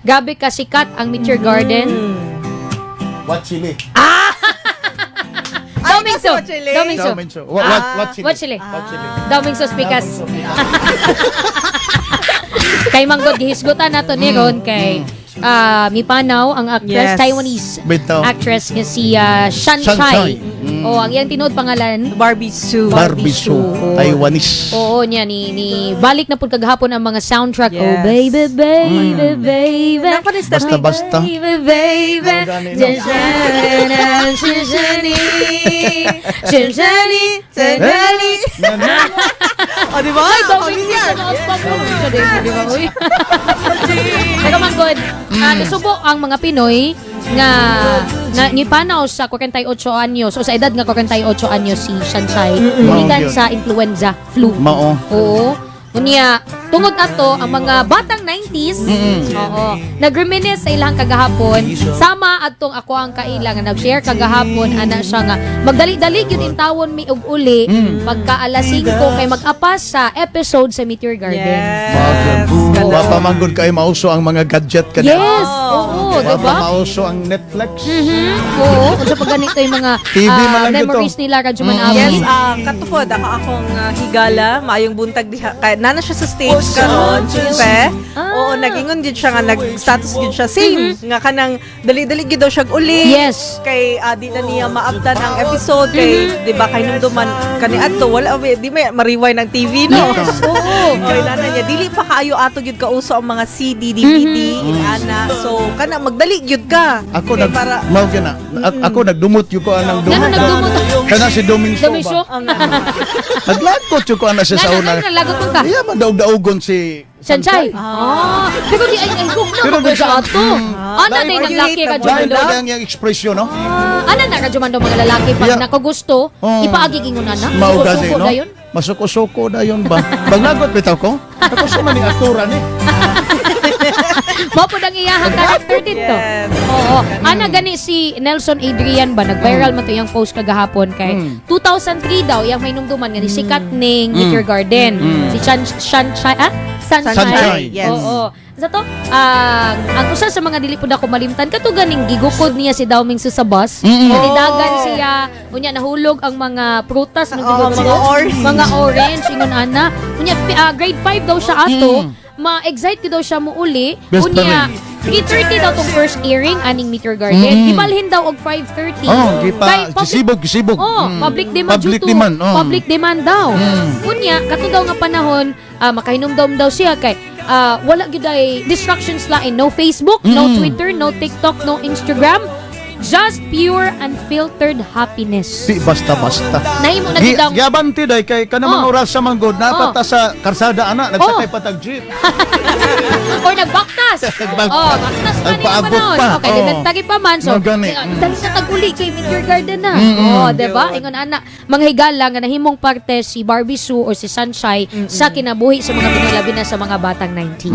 Grabe ka sikat ang Meteor Garden. What chili? Doming so. Ay, kasi Doming so. What, what chili? What chili? What chili? Doming so speakers. Kay manggod gihisgutan nato ni ron kay mipanaw ang actress, Taiwanese Bitaw. Actress nga si Shan Shan Chai. Chai. Oh, ang iyang tinuod pangalan Barbie Sue. Barbie Sue. Sue. Taiwanese. Oo niya ni balik na pud kagahapon ang mga soundtrack. Oh baby, baby, baby. Napanis Basta basta. Baby, baby. Oh, gani, no? Shanshani, shanshani, shanshani. O, di ba? Ay, dawin Familiar. siya sa mga di ba? Uy. Pero man good, nasubo ang mga Pinoy nga nga nipanaw sa 48 anyos o sa edad nga 48 anyos si Shansai gikan Mao gyud. sa influenza flu. Mao. Oo. Unya, tungod ato ang mga batang 90s, oo, nag-reminisce sa ilang kagahapon, sama adtong ako ang kaila nga nag-share kagahapon ana siya nga magdali-dali gyud intawon mi og uli pagka alas 5 kay mag-apas sa episode sa Meteor Garden. Yes. Wa pa man gud kay mauso ang mga gadget kani. Yes, oo, Wa pa diba? mauso ang Netflix. Oo, unsa pa ganito yung mga TV man lang memories gito. nila Radyo Manawi. Yes, katupod ako akong higala, maayong buntag diha. Kay nana siya sa stage karon, Fe. Oo, nagingon gid siya nga nag-status gid siya same nga kanang dali-dali gid daw siya uli. Kay di na niya maabtan ang episode kay di ba kay numduman kani adto wala di may ma-rewind ang TV, no. Yes, oo. Okay, nana niya dili pa kaayo ato gyud kauso ang mga CD, DVD, ana. So kana magdali gyud ka. Ako Kay nag para mao gyud na. Ako nagdumot yun ko anang Ngano dumot. nagdumot? Kana si Doming Show Dami ba? siya. Ang Naglagot yun ko ana siya sa Ngano una. ngano lagot mo ka? Iya man daog-daogon si Sanchay. Ah, pero di ay ay gugna Pero mo di sa siya- ato. Ana Lain day pa- naglaki ka Lain jumando. pa ang iyang ekspresyon, no? Ah, ana na ka jumando mga lalaki pag nakagusto, ipaagi ingon ana. Mao gani, Suko no? dayon. Masuko-suko dayon ba? Baglagot bitaw ko. Ako sa man ni aktora ni. Mao pud ang iyahang character dito. Yes. Oo. Ana gani si Nelson Adrian ba, nag-viral man to iyang post kagahapon kay 2003 daw iyang may numduman nga ni sikat ning Meteor Garden. Si Chan Shan Chai ah Sanchay. Sanchay. Yes. Oo. Sa to, ang usa sa mga dili pud ako malimtan kato ganing gigukod niya si Dao Mingsu sa bus. Nidagan siya, unya nahulog ang mga prutas no Oo, gigukod. mga orange. Mga orange ingon ana. Unya grade 5 daw siya ato. Ma-excite daw siya muuli. Best Unya 3:30 daw tong first airing aning Meteor Garden. Gibalhin daw og 5:30. Oh, gipa Kay public- gisibog gisibog. Oh, public demand Public due to demand, oh. public demand daw. Unya, kato daw nga panahon, makahinumdom daw siya kay wala gyud ay distractions lain, no Facebook, no Twitter, no TikTok, no Instagram. Just pure unfiltered happiness. Di basta-basta. Nahimo na Gi, gyud ang giabante day kay kanang mga oras sa manggod napata sa karsada ana nagsakay patag jeep. Or nagbaktas. Nagbaktas. Oh, baktas man nila Nagpaabot panahon. pa. Okay, elementary pa man. So, Mga gani. Dali na tag-uli kay Meteor Garden na. Oh, 'di ba? Ingon ana, mga higala nga nahimong parte si Barbie Sue or si Sunshine sa kinabuhi sa mga Pinoy labi na sa mga batang 90s.